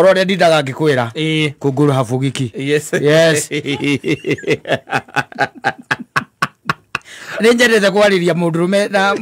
Ũrĩa ndindaga ngĩkwĩra. Ĩĩ. Kunguru habugiki. Yes. Yes. Nĩ nyendete kwarĩria mũndũrũme na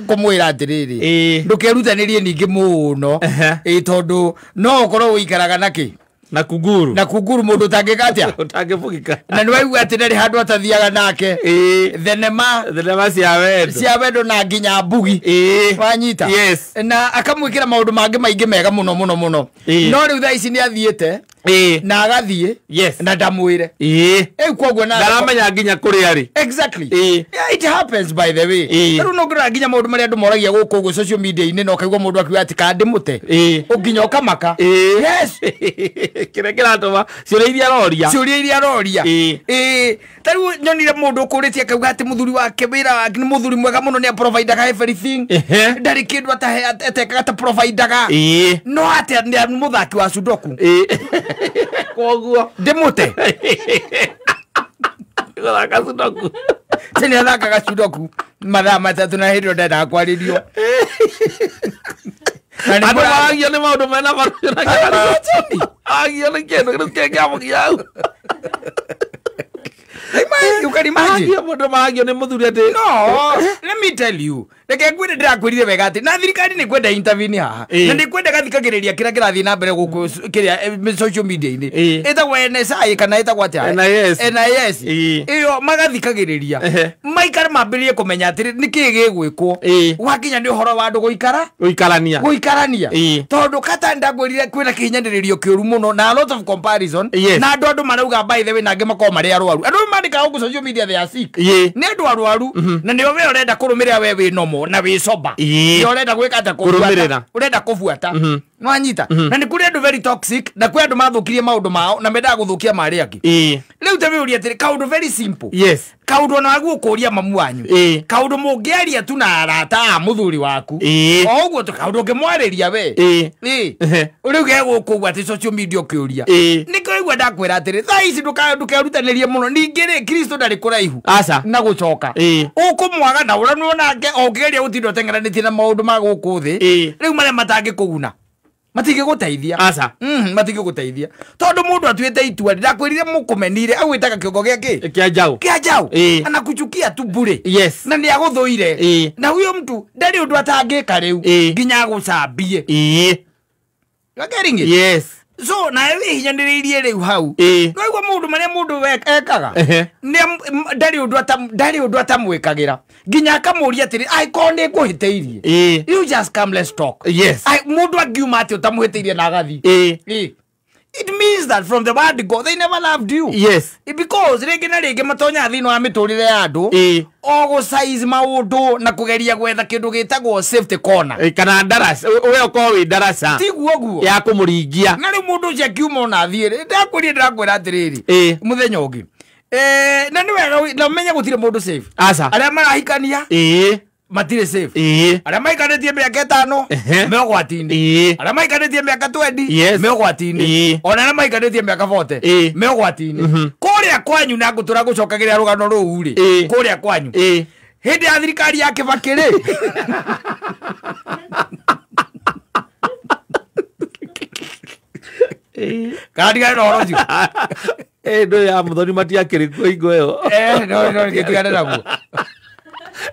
kũmwĩra atĩrĩrĩ, Ĩĩ. ndũkerutanĩrie ningĩ mũno. Ehe. Ĩ tondũ no ũkorwo ũikaraga na kĩ Na kunguru. Na kunguru mũndũ ũtangĩka atĩa. Ũtangĩbugika. Na nĩ waigua atĩ ndarĩ handũ atathiaga nake. Ĩĩ. Thenema Thenema cia wendo. Cia wendo na nginya mbugi. Ĩĩ. Wanyita. Yes. Na akamwĩkĩra maũndũ mangĩ maingĩ mega mũno mũno mũno. Ĩĩ. No rĩu thaa ici nĩ athiĩte Ĩĩ. na agathiĩ Yes. na ndamwĩre. Ĩĩ. Ĩu koguo na Ndaramenya nginya kũrĩa arĩ. Exactly. Ĩĩ. Yeah, it happens, by the way. Ĩĩ. Rĩu no ngĩrora nginya maũndũ marĩa andũ moragia gũkũ ũguo social media-inĩ, na ũkaigua mũndũ akiuga atĩ ka ndĩmũte. Ĩĩ. Ũnginya ũkamaka. Ĩĩ. Yes. Kĩrĩa kĩratũma ciũria iria aroria. Ciũria iria aroria. Ĩĩ. Ĩĩ. Ta rĩu nyonire mũndũ ũkũrĩtie akauga atĩ mũthuri wake wĩra wake nĩ mũthuri mwega mũno, nĩ aprovidaga everything. Ehe. Ndarĩ kĩndũ atekaga ta providaga. Ĩĩ. No atĩa nĩ mũthaki wa sudoku. Ĩĩ. Koguo. Ndĩmũte. Gũthaka sudoku. Tene athakaga sudoku mathaa 3 na hĩndĩ ĩyo ndendaga kwarĩrio. Na nĩ Andũ mũra- maragio nĩ maũndũ mena marũcio na Imagine. Agio nĩ kĩndũ kĩu kĩngĩamũgia hau. You can imagine. Maragio mũndũ maragio nĩ mũthuri atĩ. No, let me tell you. Reke ngwĩre, ndĩrakwĩrire wega atĩ na thirikari nĩ kwenda intervene haha. Ĩĩ. Na nĩ kwenda gathikagĩrĩria kĩrĩa kĩrathiĩ na mbere gũkũ kĩrĩa social media-inĩ. Ĩĩ. Ĩtagwo NSI kana ĩtagwo atĩa? NIS. NIS. Ĩĩ. Ĩyo magathikagĩrĩria. Ehe. Maikare mambĩrĩrie kũmenya atĩrĩ nĩkĩĩ gĩgwĩkwo. Ĩĩ. Gwakinya nĩ ũhoro wa andũ gũikara Gũikarania. Gũikarania. Ĩĩ. Tondũ kata ndagwĩrire kwĩna kĩhinyanĩrĩrio kĩũru mũno na a lot of comparison. Yes. Na andũ marauga, by the way, na angĩ makorwo marĩ arwaru. Andũ mandĩkaga gũkũ social media they are sick. Ĩĩ. Nĩ andũ arwaru na nĩo we ũrenda kũrũmĩrĩra, we wĩ nomo na wĩ sober. Ĩĩ. Nĩ ũrenda gwĩka atĩa? Kũrũmĩrĩra. Ũrenda kũbuata. Nwanyita, na nĩ kũrĩ andũ very toxic na kwĩ andũ mathũkirie maũndũ mao na mendaga gũthũkia ma arĩa angĩ. Ĩĩ. Rĩu ta wĩũrie atĩrĩ, kaũndũ very simple, Yes. kaũndũ ona wagu ũkũria mamu wanyu, Ĩĩ. kaũndũ mũngĩaria tu na arata a mũthuri waku, Ĩĩ. o ũguo tu kaũndũ ũngĩmwarĩria we. Ĩĩ. Ĩĩ. Ehe. Rĩu gegũkũ ũguo atĩ social media ũkĩũria. Ĩĩ. Nĩkĩo igua ndakwĩra atĩrĩ, thaa ici ndũkerutanĩrie mũno. Ningĩ rĩ, Kristo ndarĩ kũraihu Aca. na gũcoka. Ĩĩ. Ũkũmwaga na ũranwo nake o ũkĩgeria gũtinda ũteng'eranĩtie na maũndũ ma gũkũ thĩ. Ĩĩ. Rĩu marĩa matangĩkũguna matingĩgũteithia. Aca. Matingĩgũteithia tondũ mũndũ atuĩte itua, ndakwĩrire mũkũmenire agwĩtaga kĩongo gĩa kĩ. Kĩa njaũ. Kĩa njaũ. Ĩĩ. Anakuchukia tu bure. Yes. Na nĩ agũthũire. Ĩĩ. Na huyo mtu ndarĩ ũndũ atangĩka rĩu Ĩĩ. nginya agũcambie. Ĩĩ. You are getting it? Yes. So nawe wĩhinyanĩrĩirie rĩu hau. Ĩĩ. Nĩwaigua maũndũ marĩa mũndũ ekaga. Ehe. Ndarĩ ũndũ atamwĩkagĩra nginya akamũria atĩrĩ, angĩkorwo nĩ ngũhĩtĩirie, Ĩĩ. you just come, let's talk. Yes. Ai, mũndũ angiuma atĩ ũtamũhĩtĩirie na agathiĩ. Ĩĩ. Ĩĩ. It means that from the word go they never loved you. Yes. Because rĩngĩ na rĩngĩ matonyaga thĩinĩ wa mĩtũrĩre ya andũ Ĩĩ. o gũ-size maũndũ na kũgeria gwetha kĩndũ gĩtagwo safety corner. Ĩĩ, kana ndaraca we ũkorwo wĩ ndaraca Tiguo guo. ya kũmũringia. Na rĩu mũndũ ũcio akiuma ona athiĩ rĩ, ndakwĩrire, ndĩrakwĩra atĩrĩrĩ, Ĩĩ. mũthenya ũngĩ. Na nĩ wega na ũmenye gũtirĩ mũndũ safe. Aca. Arĩa marahikania Ĩĩ. matirĩ safe. Ĩĩ. Arĩa maikarĩtie mĩaka 5 Ehe. me ũgwati-inĩ. Ĩĩ. Arĩa maikarĩtie mĩaka 20 Yes. me ũgwati-inĩ. Ĩĩ. Ona arĩa maikarĩtie mĩaka 40 Ĩĩ. me ũgwati-inĩ. Kũrĩa kwanyu, na ngũtũra gũcokagĩra rũgano rũu rĩ, Ĩĩ. kũrĩa kwanyu Ĩĩ. hĩndĩ ya thirikari ya Kĩbakĩ rĩ, Ĩĩ. kana ndigane na ũhoro ũcio? Ĩĩ, ndũ ya mũthoni matiakĩrĩ kuo hingo ĩyo. Eh, no ngĩtigane naguo.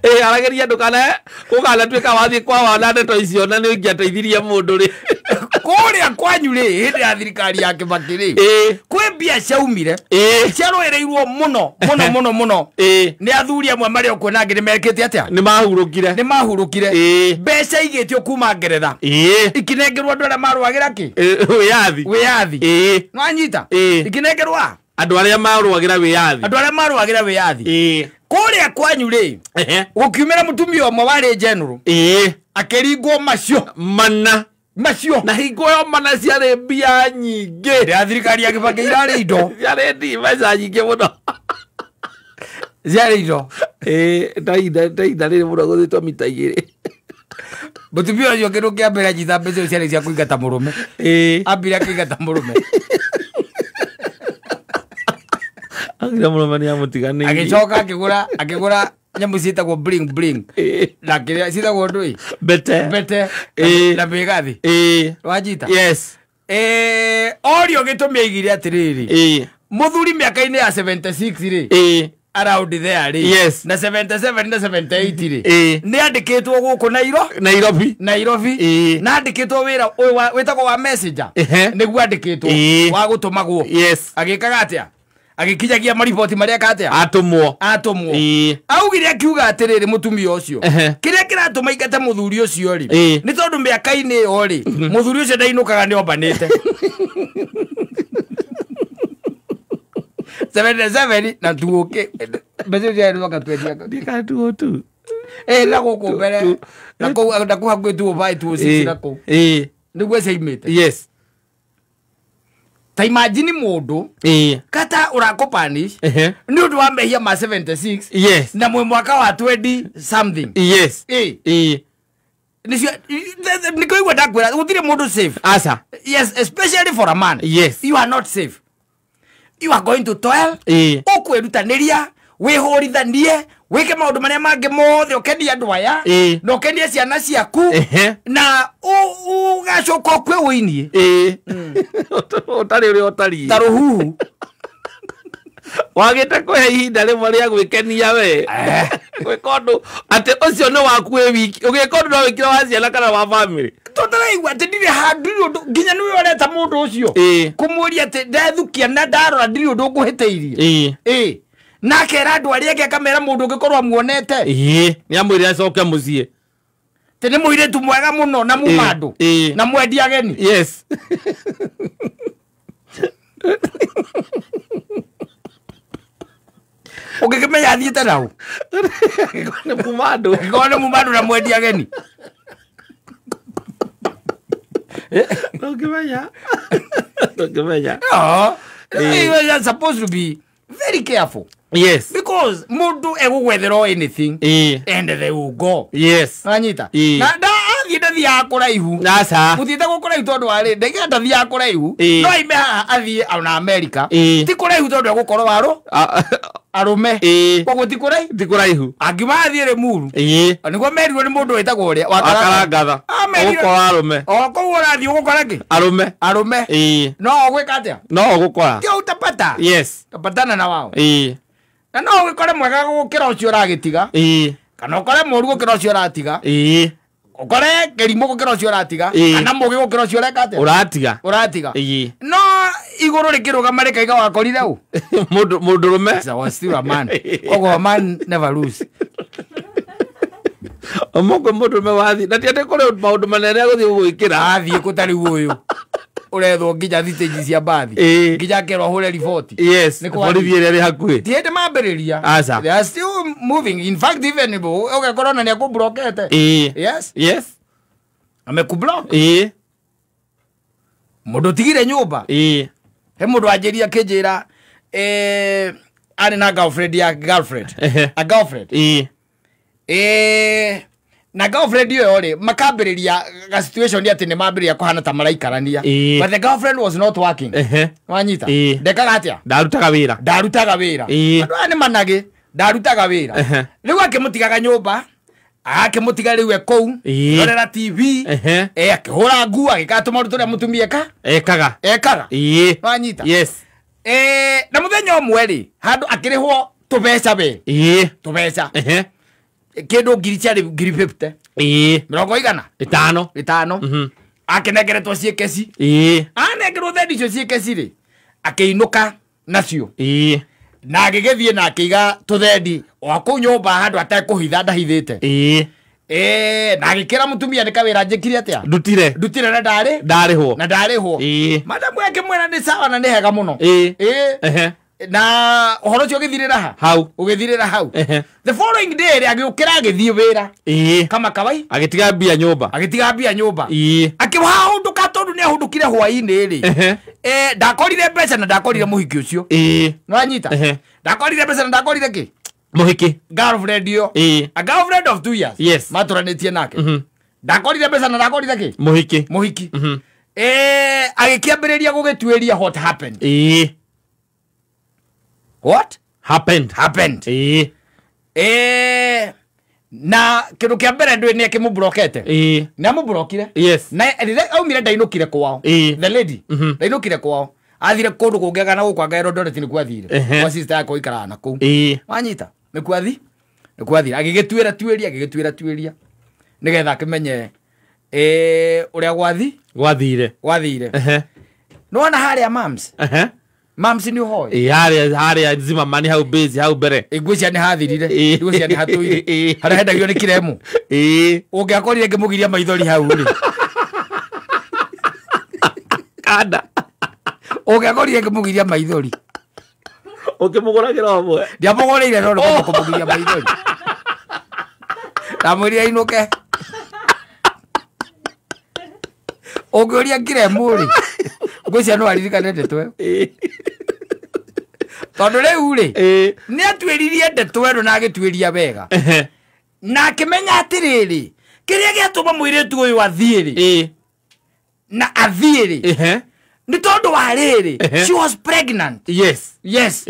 Ĩĩ, aragĩria ndũkana ũkanatuĩka wathiĩ kwa wana ndeto icio na nĩ ũngĩateithirie mũndũ rĩ. Kũrĩa kwanyu rĩ, hĩndĩ ya thirikari ya Kĩbakĩ rĩ, Ĩĩ. kwĩ mbia ciaumire Ĩĩ. ciarũĩrĩirwo mũno mũno mũno mũno Ĩĩ. nĩ athuri amwe marĩa ũkuona angĩ nĩ mekĩte atĩa? Nĩ mahurũkire. Nĩ mahurũkire. Ĩĩ. Mbeca igĩtio kuma Ngeretha Ĩĩ. ikinengerwo andũ arĩa marũagĩra kĩ? Ĩĩ, wĩyathi. Wĩyathi. Ĩĩ. Nwanyita? Ĩĩ. Ikinengerwo a? Andũ arĩa marũagĩra wĩyathi. Andũ arĩa marũagĩra wĩyathi. Ĩĩ. Kũrĩa kwanyu rĩ, Ehe. gũkiumĩra mũtumia ũmwe warĩ general, Ĩĩ. akĩringwo macio Mana. Macio. Na hingo ĩyo mana ciarĩ mbia nyingĩ. Hĩndĩ ya thirikari ya Kĩbakĩ irarĩ indo. Ciarĩ mbeca nyingĩ mũno. Ciarĩ indo. Ĩĩ, ta ihinda rĩrĩ mũno gũthĩtwo mita 2. Mũtumia ũcio kĩndũ kĩa mbere anyita mbeca icio ciarĩ cia kũingata mũrũme. Ĩĩ. Ambire akĩingata mũrũme. Augire mũrũme nĩ amũtiganĩirie. Agĩcoka akĩgũra nyamũ ciĩtagwo bling bling Ĩĩ. na kĩrĩa ciĩtagwo ndũĩ. Mbete. Mbete Ĩĩ. na mĩgathĩ. Ĩĩ. Wanyita? Yes. Orio gĩtũmi aigire atĩrĩrĩ. Mũthuri mĩaka-inĩ ya 76 rĩ. Around there rĩ. Yes. Na 77 na 78 rĩ. Nĩ andĩkĩtwo gũkũ Nairobi. Nairobi. Na andĩkĩtwo wĩra ũyũ wĩtagwo wa messenger. Nĩguo andĩkĩtwo wa gũtũmagwo. Yes. Agĩkaga atĩa? Agĩkinyagia mariboti marĩa eka atĩa? Atũmwo. Atũmwo. Augire akiuga atĩrĩrĩ mũtumia ũcio. Kĩrĩa kĩratũma aingate mũthuri ũcio rĩ. Nĩ tondũ mĩaka-inĩ ĩyo rĩ, mũthuri ũcio ndainũkaga nĩ ombanĩte. 77 na tuoke. Mbeca cia rwaka twendia. Ndika tuo tu. Na gũkũ mbere. Na kũu na kũu hakuhĩ tuo bai tuo six na kũu. Nĩguo ciaimĩte. Yes. Ta imagine mũndũ kata ũrakũpanish nĩ ũndũ wa mehia ma 76. Yes. Na mwe mwaka wa 20 something. Yes. Nĩcio nĩkũigua ndakwĩra gũtirĩ mũndũ safe. Asa. Yes, especially for a man. Yes. You are not safe. You are going to toil. Ũkwĩrutanĩria, wĩhũrithanie, wĩke maũndũ marĩa mangĩ mothe ũkenie andũ aya na ũkenie ciana ciaku na ũgacoka ũkue ũinie. Ũtarĩ ũrĩa ũtariĩ. Ta rũhuhu. Wagĩte kũhe ihinda rĩmwe rĩa gwĩkenia we. Gwĩka ũndũ atĩ ũcio nĩ waku wĩ wiki. Ũgĩka ũndũ no wĩkire wa ciana kana wa family. Tũtaraigua atĩ ndirĩ handũ ũndũ nginya nĩwe ũreta mũndũ ũcio. Kũmũria atĩ ndethukia na ndarora ndirĩ ũndũ ngũhĩtĩirie. Na akera andũ arĩa angĩ akamera mũndũ ũngĩkorwo amuonete. Nĩ amwĩre acoke mũciĩ. Atĩ nĩ mũirĩtu mwega mũno na muma andũ. Na mwendi ageni. Yes. Ũngĩkĩmenya athiĩte naũ? Nĩ muma andũ. Angĩkorwo nĩ muma andũ na mwendi ageni. Ndũngĩmenya. Ndũngĩmenya. No. You are supposed to be very careful. Yes. Because mũndũ egũgwethera anything and they will go. Yes. Anyita. Na ndathiĩ ndathiaga kũraihu. Aca. Gũthiĩte gũkũraihu tondũ warĩ ndaiga ndathiaga kũraihu. No aime haha athiĩ ona America. Ti kũraihu tondũ egũkorwo warũ arũme. Koguo ti kũraihu. Ti kũraihu. Angiuma athiĩ Rĩmuru. Nĩguo merirwo nĩ mũndũ wĩtagwo ũrĩa wa Karangatha. Ũgũkora arũme. O kũu ũrathiĩ ũgũkora kĩ? Arũme. Arũme. No ũgwĩka atĩa? No ũgũkora. Kĩo utapata. Yes. Utapatana na wao. Na no ũgĩkore mwega gũkĩra ũcio ũragĩtiga. Kana ũkore mũũru gũkĩra ũcio ũratiga. Ũkore kĩrimũ gũkĩra ũcio ũratiga. Kana mũũgĩ gũkĩra ũcio ũreka atĩa? Ũratiga. Ũratiga. No igũrũ rĩkĩrũgama rĩkaiga wakorire ũ? Mũndũrũme. I was still a man. Koguo a man never lose. Ũmũkwe mũndũrũme wathiĩ. Na ti atĩ kũrĩ maũndũ manene agũthiĩ gũgwĩkĩra. Athiĩ kũ ta rĩu ũyũ. Ũrethwo nginya thitĩnji cia mbathi. Nginya akerwo ahũre riboti. Yes. Borithi ĩrĩa ĩrĩ hakuhĩ. Ti hĩndĩ mambĩrĩria. Aca. They are still moving. In fact even ũgekora ona nĩakũblokete. Yes. Yes. Amekublock. Mũndũ ũtigire nyũmba. He mũndũ wanjĩria akĩnjĩra arĩ na girlfriend ya girlfriend. A girlfriend. Na girlfriend ĩyo rĩ makambĩrĩria ga situation atĩ nĩ mambĩrĩria kũhana ta maraikarania. But the girlfriend was not working. Wanyita. Ndekaga atĩa? Ndarutaga wĩra. Ndarutaga wĩra. Andũ aya nĩ managĩ. Ndarutaga wĩra. Rĩu akĩmũtigaga nyũmba. Akĩmũtiga rĩu e kũu. Rorera TV. Akĩhũra nguo agĩka tũmaũndũ tũrĩa mũtumia ekaga. Ekaga. Wanyita. Yes. Na mũthenya ũmwe rĩ handũ akĩrĩhwo tũbeca we. Tũbeca. Kĩndũ ngiri ciarĩ ngiri 50. Mĩrongo igana? Ĩtano. Ĩtano. Akĩnengeretwo ciĩ keci. Anengerwo thendi icio ciĩ keci rĩ, akĩinũka nacio. Na agĩgĩthiĩ na akĩiga tũthendi o kũu nyũmba handũ atekũhitha ndahithĩte. Na agĩkĩra mũtumia nĩ kawĩra njĩkire atĩa? Ndutire. Ndutire na ndarĩ? Ndarĩhwo. Na ndarĩhwo. Madamu akĩmwĩra nĩ sawa na nĩ hega mũno. Na ũhoro ũcio ũgĩthirĩra ha? Hau. Ũgĩthirĩra hau. The following day rĩ agĩũkĩra agĩthiĩ wĩra. Kama kawai. Agĩtiga mbia nyũmba. Agĩtiga mbia nyũmba. Akĩhahũndũka tondũ nĩ ahũndũkire hwaĩ-inĩ rĩ. Ndakorire mbeca na ndakorire mũhiki ũcio. Nĩwanyita? Ndakorire mbeca na ndakorire kĩ? Mũhiki. Girlfriend ĩyo. A girlfriend of 2 years. Yes. Matũranĩtie nake. Ndakorire mbeca na ndakorire kĩ? Mũhiki. Mũhiki. Agĩkĩambĩrĩria gũgĩtuĩria what happened. What happened? Happened. Na kindu kia mbere ndui ni akimublockete. Ni amublockire. Yes. Na rĩrĩa aumire ndainũkire kwao. The lady. Ndainũkire kwao. Athire kũndũ kũngĩ agana gũkũ anga Eldoret nĩkuo athire. Kwa sister yake oikaraga na kũu. Wanyita? Nĩkuo athi? Nĩkuo athire. Agĩgĩtuĩra tuĩria, agĩgĩtuĩra tuĩria. Nĩgetha akĩmenye ũrĩa gwathi? Gwathire. Gwathire. Nĩwona harĩa mams? Mams nĩ ũhoĩ? Harĩa Zimmerman hau base hau mbere. Ngwĩciria nĩ hathirire. Ngwĩciria nĩ hatũire. Harĩa hendagio nĩ kiremu. Ũngĩakorire ngĩmũgiria maithori hau rĩ. Kanda. Ũngĩakorire ngĩmũgiria maithori. Ũkĩmũgũragĩra ũmwe. Ndiamũgũrĩire no nĩ kũmũgiria maithori. Ndamwĩrire ainũke. Ũngĩũria kiremu rĩ. Ngwĩciria no aririkane ndeto ĩyo. Tondũ rĩu rĩ, nĩ atuĩririe ndeto ĩno na agĩtuĩria wega. Na akĩmenya atĩrĩrĩ, kĩrĩa gĩatũma mũirĩtu ũyũ athiĩ rĩ, na athiĩ rĩ, nĩ tondũ wa rĩrĩ, she was pregnant. Yes. Yes.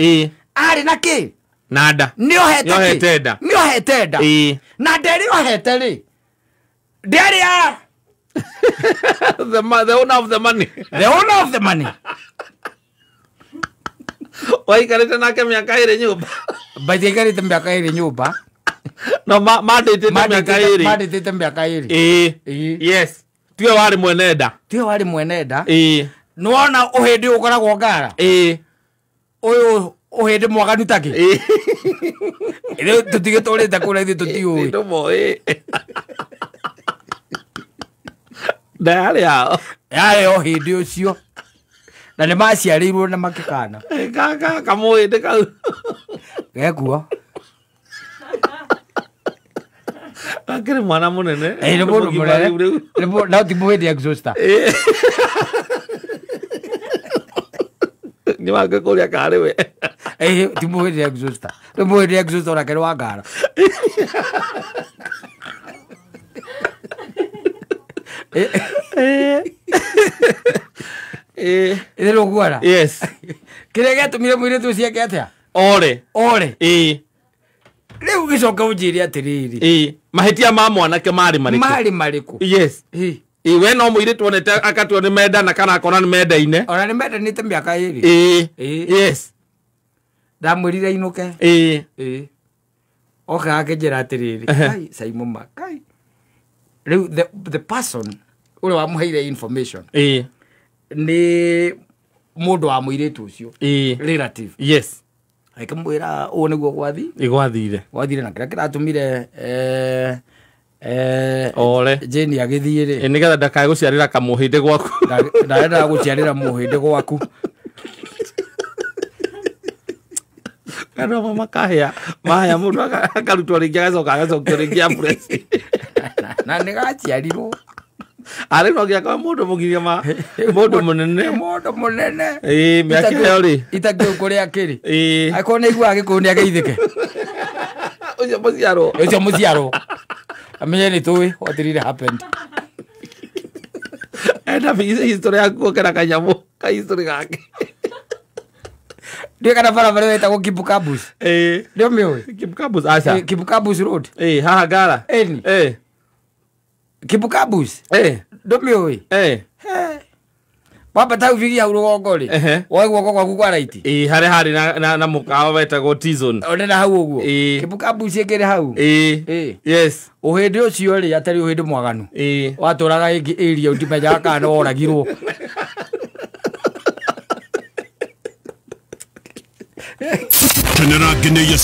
Arĩ na kĩ? Na nda. Nĩ ohete kĩ? Nĩ ohete nda. Na nda ĩrĩa ohete rĩ, ndĩarĩ ya the owner of the money. The owner of the money. Waikarĩte nake mĩaka ĩrĩ nyũmba. Maikarĩte mĩaka ĩrĩ nyũmba. No mandĩtĩte mĩaka ĩrĩ. Mandĩtĩte mĩaka ĩrĩ. Yes. Tiwe warĩ mwene nda. Tiwe warĩ mwene nda. Nĩwona ũhĩndĩ ũkoragwo ngara. Ũyũ ũhĩndĩ mwaganu takĩ. Rĩu tũtigĩtũrĩte kũrĩa ithuĩ tũtiũĩ. Ndũmoĩ. Nda yarĩ yao. Yarĩ o hĩndĩ ũcio. Na nĩ maciarĩirwo na makĩkana. Kaka kamũhĩndĩ kau. Gekuo. Akĩrĩ mwana mũnene. Nĩ mũndũ mũnene. No ti mũhĩndĩ exhauster. Nĩ wake kũrĩa karĩ we. Ti mũhĩndĩ exhauster. Nĩ mũhĩndĩ exhauster onake nĩ wa ngara. Ĩthĩ rũguara. Yes. Kĩrĩa gĩatũmire mũirĩtu ũcio eke atĩa? Ore. Ore. Rĩu gĩcoka ũnjĩre atĩrĩrĩ. Mahĩtia ma mwanake marĩ marĩkũ? Marĩ marĩkũ? Yes. We no mũirĩtu onete akatua nĩ mendana kana akona nĩ mendaine. Ona nĩ mendanĩte mĩaka ĩrĩ. Yes. Ndamwĩrire ainũke. Oka akĩnjĩra atĩrĩrĩ. Kai Saimuma kai. Rĩu the person ũrĩa wamũheire information. Nĩ mũndũ wa mũirĩtu ũcio. Relative. Yes. Akĩmwĩra ũũ nĩguo gwathi? Gwathire. Gwathire na kĩrĩa kĩratũmire ore. Jane agĩthiĩ rĩ. Nĩgetha ndakae gũciarĩra kamũhĩndĩ gwaku. Ndarendaga gũciarĩra mũhĩndĩ gwaku. Andũ amwe makahĩa, mahĩa mũndũ akarutwo rĩngĩ agacoka agacokio rĩngĩ afresh. Na nĩgaciarirwo. Arĩ no nginya akorwo mũndũ mũgima, mũndũ mũnene. Mũndũ mũnene. Mĩaka ĩyo rĩ. Itakĩũĩ kũrĩa akĩrĩ. Angĩkorwo nĩ aiguaga Gĩkũyũ nĩ ageithĩke. Ũcio mũciarwo. Ũcio mũciarwo. Amenye nĩ tũĩ what really happened. Enda history yaku okera kanyamũ ka history gake. Ndiũĩ kana barabara ĩyo ĩtagwo Kibukabus. Nĩũmĩũĩ? Kibukabus aca. Kibukabus Road. Haha Ngara. Ĩni. Kibukabus. Ndũmĩũĩ? Wambata hau bigia hau rũgongo rĩ. Woe guoko gwaku kwa right. Harĩa harĩ na mũkawa wetagwo T-zone. Onena hau ũguo. Kibukabus ĩkĩrĩ hau. Yes. Ũhĩndĩ ũcio rĩ atarĩ ũhĩndĩ mwaganu. Watũraga area ũtimenyaga kana nĩworagirwo. Kenera Guinea.